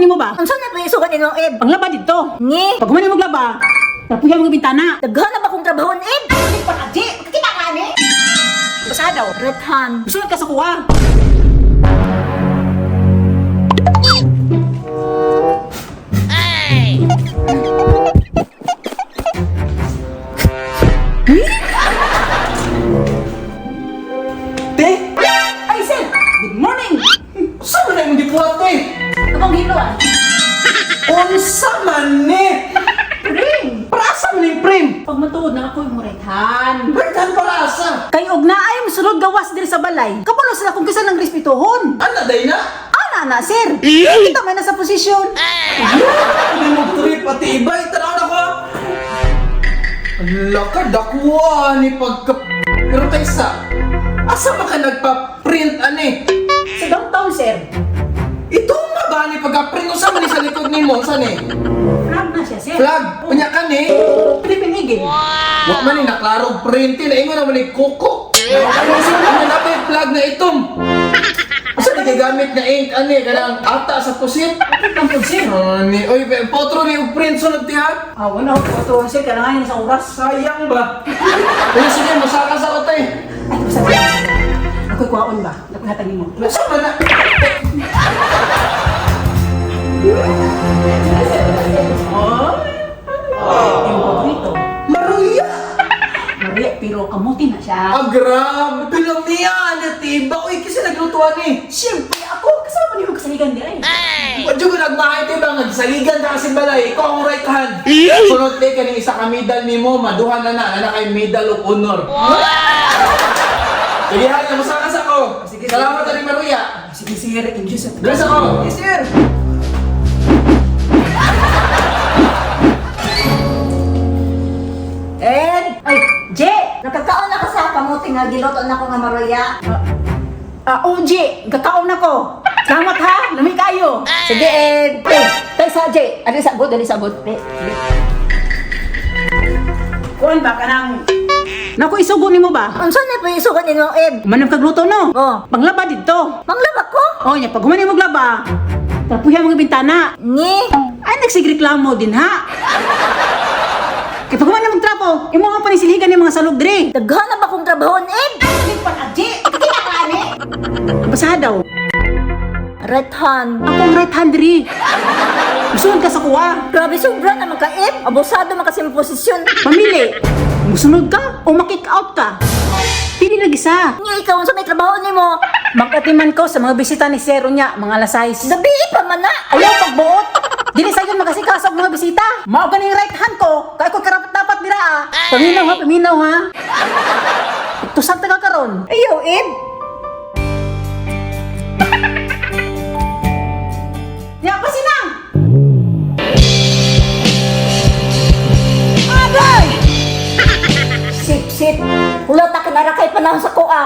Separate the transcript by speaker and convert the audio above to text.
Speaker 1: nimo ba?
Speaker 2: Unsa na pa isugan nimo, Eb?
Speaker 1: Panglaba didto.
Speaker 2: Ni,
Speaker 1: Pag humani mo glaba, trapuya mga bintana.
Speaker 2: daghan na ba kong trabahon, Eb?
Speaker 1: Ay, pag-aji, makakita ka ani. Basa daw.
Speaker 2: Right hand.
Speaker 1: Musulod ka sa kuha.
Speaker 3: Te!
Speaker 1: Ay, sir! Good morning!
Speaker 3: Unsa man na imong gibuhat, te?
Speaker 1: Akong hilo ah.
Speaker 3: Unsa man ni?
Speaker 1: Ring!
Speaker 3: Para asa man ning frame?
Speaker 1: Pag matuod na ako yung right hand.
Speaker 3: Right hand para asa?
Speaker 1: Kay og naay musulod gawas diri sa balay. Kabalo sila kung kinsa nang respetuhon.
Speaker 3: Ana day na?
Speaker 1: Ana na, sir. Kita man na sa posisyon.
Speaker 3: Hindi mo trip pati iba, tanaw na ko. Ala ka, dakuha ni pagka... Pero taysa, asa man ka nagpa-print ani?
Speaker 1: Sa downtown, sir.
Speaker 3: Ito nga ba ni pagka-print? Unsa man ni sa likod nimo? Unsa ni?
Speaker 1: Flag na siya, sir.
Speaker 3: Flag! Unya ka ni?
Speaker 1: Philippine Eagle.
Speaker 3: Wa man ni naklarong print na ingon naman ni kuko. Ano na ba yung flag na itom? Asa ni gigamit na ink ani kanang ata sa pusit?
Speaker 1: Ang po, sir.
Speaker 3: Ani, oy, potro ni og print sunod tiha.
Speaker 1: Ah, wala ko ito, sir. Kailangan yun sa oras.
Speaker 3: Sayang ba? Uy, sige, masaka sa ote.
Speaker 1: Ay, basta. Ako'y kuhaon ba? Ako'y hatagin mo.
Speaker 3: Unsa man na?
Speaker 1: Oh. Yung paborito.
Speaker 3: Maruya!
Speaker 1: Maria, pero kamuti na siya.
Speaker 3: Ah, grabe! Bilang niya, ani tiba. Uy, kasi naglutuan ni.
Speaker 1: Siyempre, ako, kasama niyo kasaligan di ay.
Speaker 3: Wadyo ko nagmahay tiba, nga saligan ka kasi balay. Ikaw ang right hand. Sunod te, kaning isa ka medal nimo, maduha na na, na kay medal of honor. Sige ha, masaka sa ko.
Speaker 1: Sige,
Speaker 3: Salamat ani Maruya.
Speaker 1: Sige, sir. Thank you, sir.
Speaker 3: Bless ako.
Speaker 1: Yes, sir.
Speaker 2: Ed,
Speaker 1: Ay, Je!
Speaker 2: nakakaon na ka sa kamuti nga giluto na ko nga maruya.
Speaker 1: Ah, oh, Je! Kakaon ako. Salamat ha! Lami kayo.
Speaker 2: Sige, Ed.
Speaker 1: Eh, tayo sa Je. Ano sa good? Ano sa good? Eh, Kuan ba ka nang... Naku, isugo nimo ba?
Speaker 2: Unsa na pa isugan nimo, Eb?
Speaker 1: Manam kagluto no?
Speaker 2: Oh.
Speaker 1: Panglaba didto.
Speaker 2: Manglaba ko?
Speaker 1: Oh, nya pag humani mo glaba, trapuya mga bintana.
Speaker 2: Ni,
Speaker 1: Ay, nagsigreklamo din ha. Kay pag humani mong trapo, imo nga panisilhigan ni mga salog dre.
Speaker 2: daghan na ba kong trabahon, Eb?
Speaker 1: Ay, pag-aji, kita ka ani. Basa daw.
Speaker 2: Right hand.
Speaker 1: Akong right hand dre. Musunod ka sa kuha.
Speaker 2: Grabe sobra naman ka, Eb. Abusado man kasi yung posisyon.
Speaker 1: Pamili. Musunod ka o makick out ka. Pili lang isa.
Speaker 2: Ni, ikaw unsa may trabaho nimo?
Speaker 1: Magkatiman ko sa mga bisita ni Sir unya, mga alas 6.
Speaker 2: Gabi pa man na.
Speaker 1: Ayaw pagbuot. Dili sayon makasikaso og mga bisita. Mao ganing right hand ko, kay ko karapat dapat dira ah. Paminaw ha, paminaw ha. Tusang taga karon.
Speaker 2: Ayaw, Eb.
Speaker 1: Ya pa sinang.
Speaker 2: Agay! Sip, sip. Hulata ka na ra kay panahon sa kuha.